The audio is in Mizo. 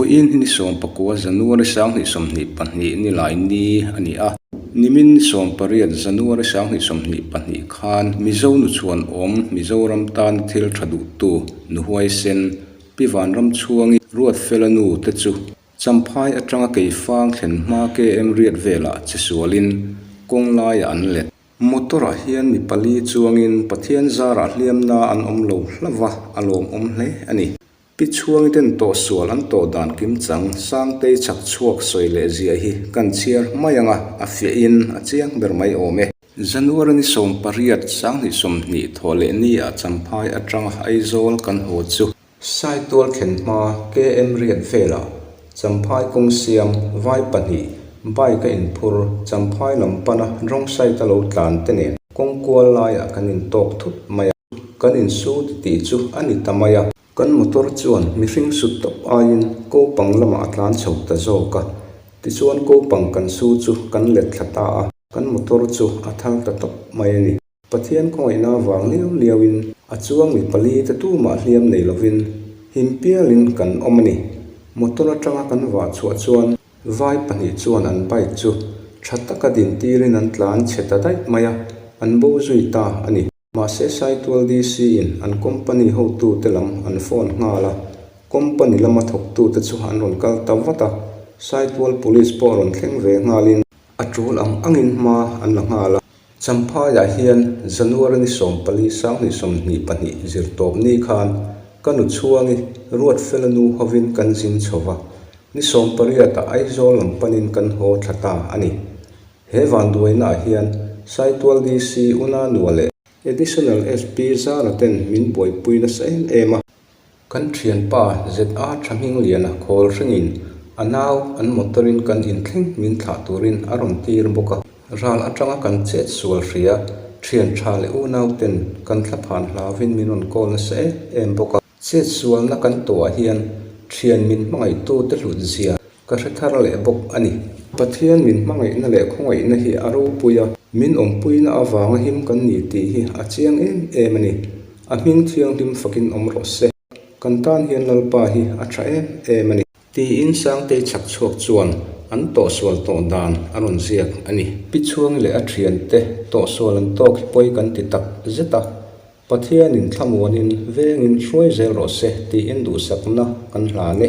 Vawiin hi ni 19 January 2022 nilai ni a ni a. Nimin ni 18 January 2022 khan Mizo nuchhuan awm Mizoram tana thil tha duhtu nu huaisen Pi Vanramchhuangi Ruatfela nu te chu Champhai atanga Keifang thlen hma KM riat velah che sualin kawng laiah an let. Motor ah hian mi pali chuangin Pathian zarah hliamna an awm lo hlauh va, a lawmawm hle a ni. Pi Chhuangi ten tawh sual an tawh dan kim chang Sangtei chhak chhuak sawi leh zia hi kan chhiar mai ang a, a fiahin a chiang ber mai awm e. January ni 18, 2020 thawh leh ni ah Champhai atanga Aizawl kan haw chu. Saitual thlen hma KM riat velah Champhai kawng siam vai pahnih bike a inphur Champhai lam pana rawng side a lo tlan te nen kawng kual laiah kan intawk thut mai a, kan insu titih chu a ni ta mai a. Kan motor chuan mihring sut tawp aiin kopang lamah a tlan chho ta zawk a, tichuan kopang kan su chu kan let thla ta a, kan motor chu a thal ta tawp mai a ni. Pathian khawngaihna vang liau liauin a chuang mi pali te tumah hliam nei lovin him pialin kan awm a ni. Motor atanga kan vah chhuah chuan vai pahnih chuan an bike chu tha taka din tirin an tlan chhe ta daih mai a, an bo zui ta a ni. Mahse Saitual DC in an company hotute lam an phone nghal a, company lama thawktute chu an rawn kal ta vat a, Saitual Police pawh rawn thleng ve nghalin a tul ang angin hma an la nghal a. Champhaiah hian January ni 14 2022 zirtawp ni khan ka nu chhuangi Ruatfela nu hovin kan zin chho va, ni 18 ah Aizawl lam panin kan haw thla ta a ni. He vanduainaah hian Saitual DC Una Nua leh Additional SP Zara ten min buaipui nasa em em a. Kan thianpa ZA Thahmingliana khawl hringin a nau an motor-in kan inthleng min thlah turin a rawn tir bawk a. Ral atanga kan chet sual hria, thian tha leh unau ten kan thlaphan hlauvin min rawn call nasa em em bawk a. Chet sualna kan tuah hian thian min hmangaihtute hlut zia ka hre thar leh bawk a ni. Pathian min hmangaihna leh khawngaihna hi a ropui a, min awmpuina avanga him kan ni tih hi a chiang em em a ni. A hming thianghlim fakin awm rawh se. Kan tan hian Lalpa hi a tha em em a ni. Tiin Sangtei chhak chhuak chuan an tawhsual tawh dan a rawn ziak a ni. Pi Chhuangi leh a thiante tawhsual an tawk hi pawi kan ti tak zet a, Pathianin thlamuanin vengin hruai zel rawh se tiin duhsakna kan hlan e.